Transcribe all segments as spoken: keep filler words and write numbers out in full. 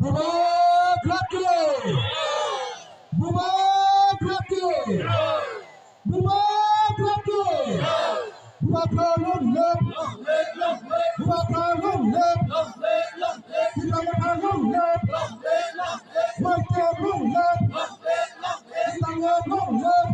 Bubagra ki! Bubagra ki! Bubagra ki! Bubagra long live! Bubagra long live! Bubagra long live! Bubagra long live! Bubagra long live! Bubagra long live!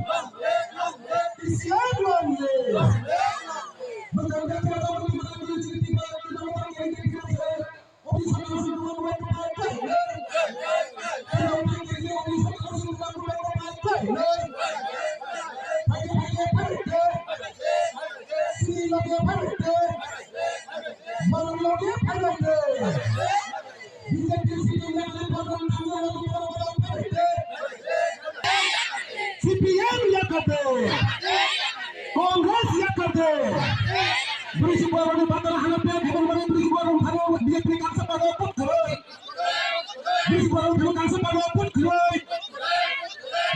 C P M yakade, Congress yakade. Brisi boroni batara hana pe khobor mani brisi boroni thani B J P ni kansa pada put khoroi. Brisi boroni thani kansa pada put khoroi.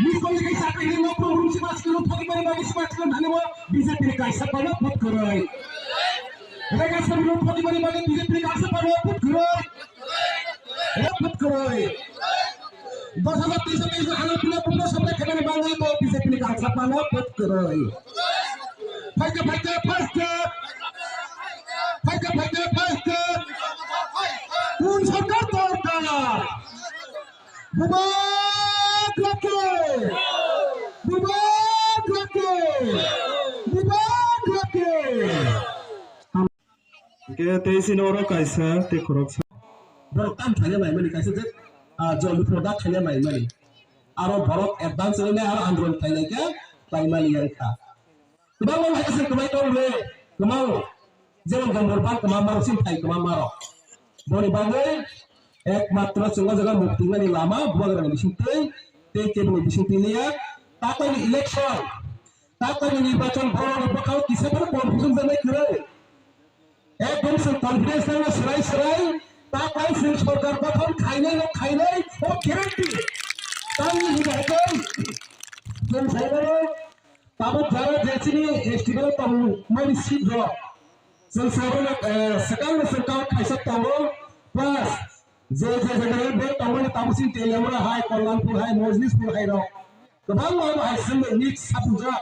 Miss call ni sakri ni nok room si mas kilo thani mani mani si mas kilo thani mo B J P ni kansa pada put khoroi. Rega sabri thani mani mani B J P ni kansa pada put khoroi. Put khoroi. Dos hajar teis teis ano pila pura sampai kena ni bangwi bo B J P ni kansa pada put khoroi. Phaikha, phaikha, phaikha. Phaikha, phaikha, phaikha. Kun sarkar dorkar? Bubagra ki! Bubagra ki! Bubagra ki! Hingke tei sini oro kaisa tei khoroksa. Borok tam khaina mai mani kaisa je, ah, joldi product khaina mai mani. Aro borok advance rwna aro andron khaina khe khlai mani yang kha. Kwbangma hai se kwbai tong re, kwmao. Jemon Gomborban kwma maro, Simthai kwma maro. Boni bagwi ekmatro chwng o jaga mukti mani lama Bubagrani bisingtwi tei keboni bisingtwi liya. Takhwlai ni election, takhwlai ni nirbachon borok ni bwkhao kisa phano confusion janai kwrwi. Ekdom chwng confidence nangno swrai swrai, takhwlai chwng sorkar gothon khainai no khainai, o guarantee. Tamni hwnba hai khe chwng sai mano, tabuk jara je chini festival tongmani seat rok. Chwng sai mano, eh, swkang no chwng kok khaisa tongo, plus je je jaga rok bo tongmani tabuk chini Teliamura hai, Kalyanpur hai, Mojlispur hai rok. Kwbangma bo hai chwng mix sapjak.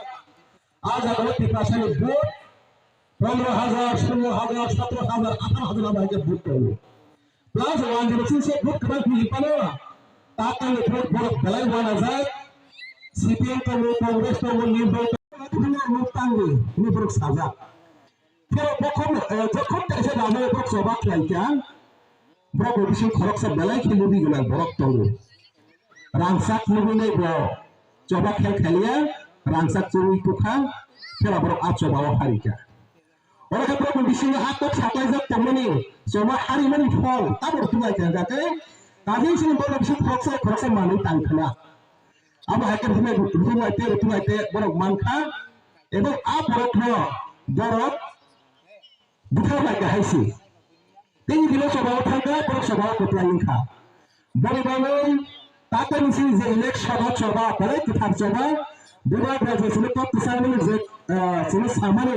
Ah jaga o Tiprasani vote pondro hajar, solo hajar, sotro hajar, atharo hajar abo hai khe vote tongo. Plus one zero six se vote kwbang twi phano, ta tangwi vote borok belai uanajak. C P M tongo, Congress tongo, Nirmol tongo, vote tangwi hwnwi borok sajak. Phiyaba bokhok, eh, jokhon kaisa raja borok choba khlai kha, borok ni bising khoroksa belai khe lubi gwnang borok tongo. Rangchak nugwi nai bo choba khel khaliya, rangchak churwi tukha, phela borok a choba o hari kha. Oro khe borok ni bisingo a kok saklaijak tongmani, choba harimani phol, abo rw tubai kha, hwnkhe kaisa sini borok bising khoroksa khoroksa manwi tang khna. Abo hai khe rw tubai, rw tubai te, rw tubai te borok man kha, ebong a borok no borok bwthar bai kha hai se. Tei bini choba o thang kha, borok choba o kwplai wng kha. Boni bagwi takhwlai ni simi je election o choba, belai kwthar choba, Bubagra je chini kok kwchangmani je, ah, chini samani,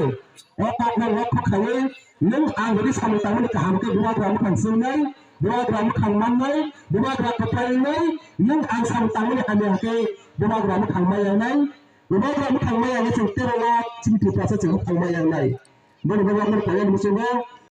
o kok no lokho khaiwi, nwng ang rwdi samung tangmani kaham khe Bubagra mwkhang chwngnai, Bubagra mwkhang mannai, Bubagra kwplai wngnai, nwng ang samung tangmani hamya khe Bubagra mwkhang maya wngnai, Bubagra mwkhang maya wngnai chwng tero lakh chini Tiprasa chwng mwkhang maya wngnai. Boni bagwi ang kok ni muchungo.